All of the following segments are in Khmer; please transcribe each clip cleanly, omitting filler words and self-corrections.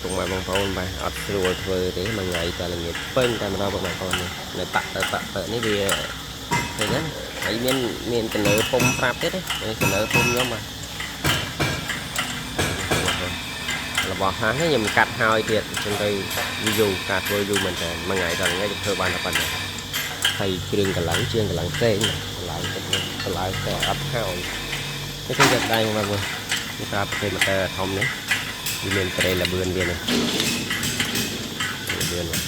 ពុកម៉ែបងប្អូនបាទអត់ស្រួលធ្វើទេមួយថ្ងៃតែល្ងាចពេញតែម្ដងពុកម៉ែបងប្អូននេះនៅប៉ាក់ទៅប៉ាក់ទៅនេះវាឃើញណាហើយមានកណើពុំប្រាប់ទៀតនេះកណើពុំខ្ញុំបាទរបស់ហានេះខ្ញុំកាត់ហើយទៀតអញ្ចឹងទៅវាយូរការធ្វើយូរមែនតើមួយថ្ងៃដល់ថ្ងៃខ្ញុំធ្វើបានតែប៉ុណ្ណេះហើយគ្រឿងកម្លាំងជាងកម្លាំងផ្សេងកម្លាំងទឹកកម្លាំងតែអត់ហើយនេះគឺចាប់ដៃមកមើលនេះប្រើប្រភេទម៉ូទ័រធំនេះវាមានត្រេលបឿនវានេះលបឿនបាទ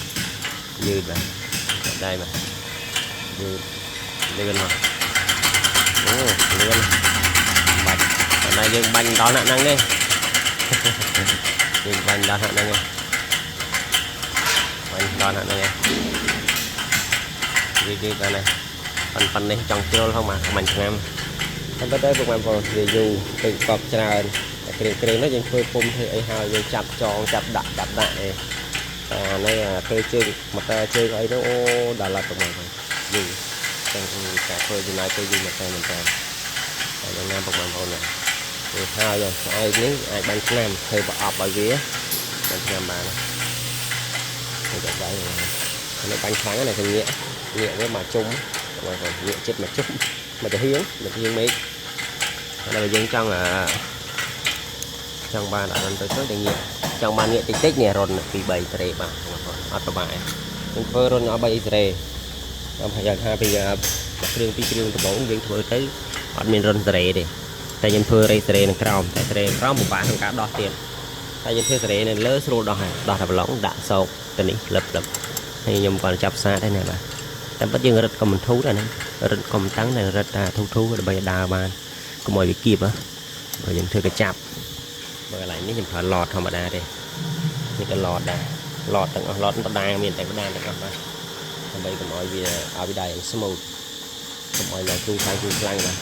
យឺតបាទចាប់ដៃបាទយឺតលឿនមកអូលឿនបាច់តែយើងបាញ់ដល់ណាក់ហ្នឹងទេយើងបាញ់ដល់ហាក់ហ្នឹងឯងបាញ់ដល់ហាក់ហ្នឹងឯងយឺតយឺតបាទណាប៉ុណ្ណេះចង់ជ្រុលហងមកបាញ់ឆ្នាំតែប៉ុន្តែពុកម៉ែបងប្អូនវាយូរពេកកប់ច្រើនតែគ្រឿងគ្រឿងនោះយើងធ្វើពុំធ្វើអីហើយយើងចាប់ចងចាប់ដាក់ចាប់ដាក់អីតែអានេះធ្វើជើងម៉ូទ័រជើងអីនោះអូដល់ឡាត់ពុកម៉ែបងប្អូនយូរចឹងគឺការធ្វើចំណាយពេលយូរមែនតើមែនតើតែយ៉ាងណាពុកម៉ែបងប្អូនណាធ្វើហើយស្អែកនេះអាចបាញ់ឆ្នាំធ្វើប្រអប់ឲ្យវាបាញ់ឆ្នាំបានធ្វើតែដៃនេះបាញ់ខ្លាំងណាស់គេងាកងាកវាមកជុំបងប្អូនងាកចិត្តមកជុំមកទៅហៀងមកហៀងមេឃហើយបើយើងចង់អាចង់បានអារុនទៅទៅតែងាកចង់បានងាកតិចតិចនេះរុន2 3សេរីបាទបងប្អូនអត់ប្របាក់យើងធ្វើរុនអស់3សេរីតាមប្រយ័ត្នថាពីគ្រឿងពីរគ្រឿងដំបូងយើងធ្វើទៅអត់មានរុនសេរីទេតែខ្ញុំធ្វើរេសេរីនៅក្រោមតែសេរីក្រោមពិបាកក្នុងការដោះទៀតតែយើងធ្វើសេរីនៅលើស្រួលដោះហើយដោះតែប្រឡងដាក់សោកទៅនេះលឹបលឹបហើយខ្ញុំគាត់ចាប់សាដែរណាបាទតែពិតយើងរឹតក៏មិនធូរដែរណារឹតក៏មិនតាំងតែរឹតតែធូរធូរដើម្បីឲ្យដើរបានកុំឲ្យវាគៀបបើយើងធ្វើកញ្ចាប់បើកន្លែងនេះខ្ញុំប្រើឡតធម្មតាទេនេះក៏ឡតដែរឡតទាំងអស់ឡតបដាមានតែបដាទាំងអស់បាទដើម្បីកុំឲ្យវាឲ្យវាដើរយ៉ាង smooth កុំឲ្យឡើងគ្រូខ្លាំងគ្រូខ្លាំងបាទ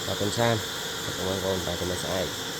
អរគុណច្រើនបងប្អូនបាទចាំស្អែក។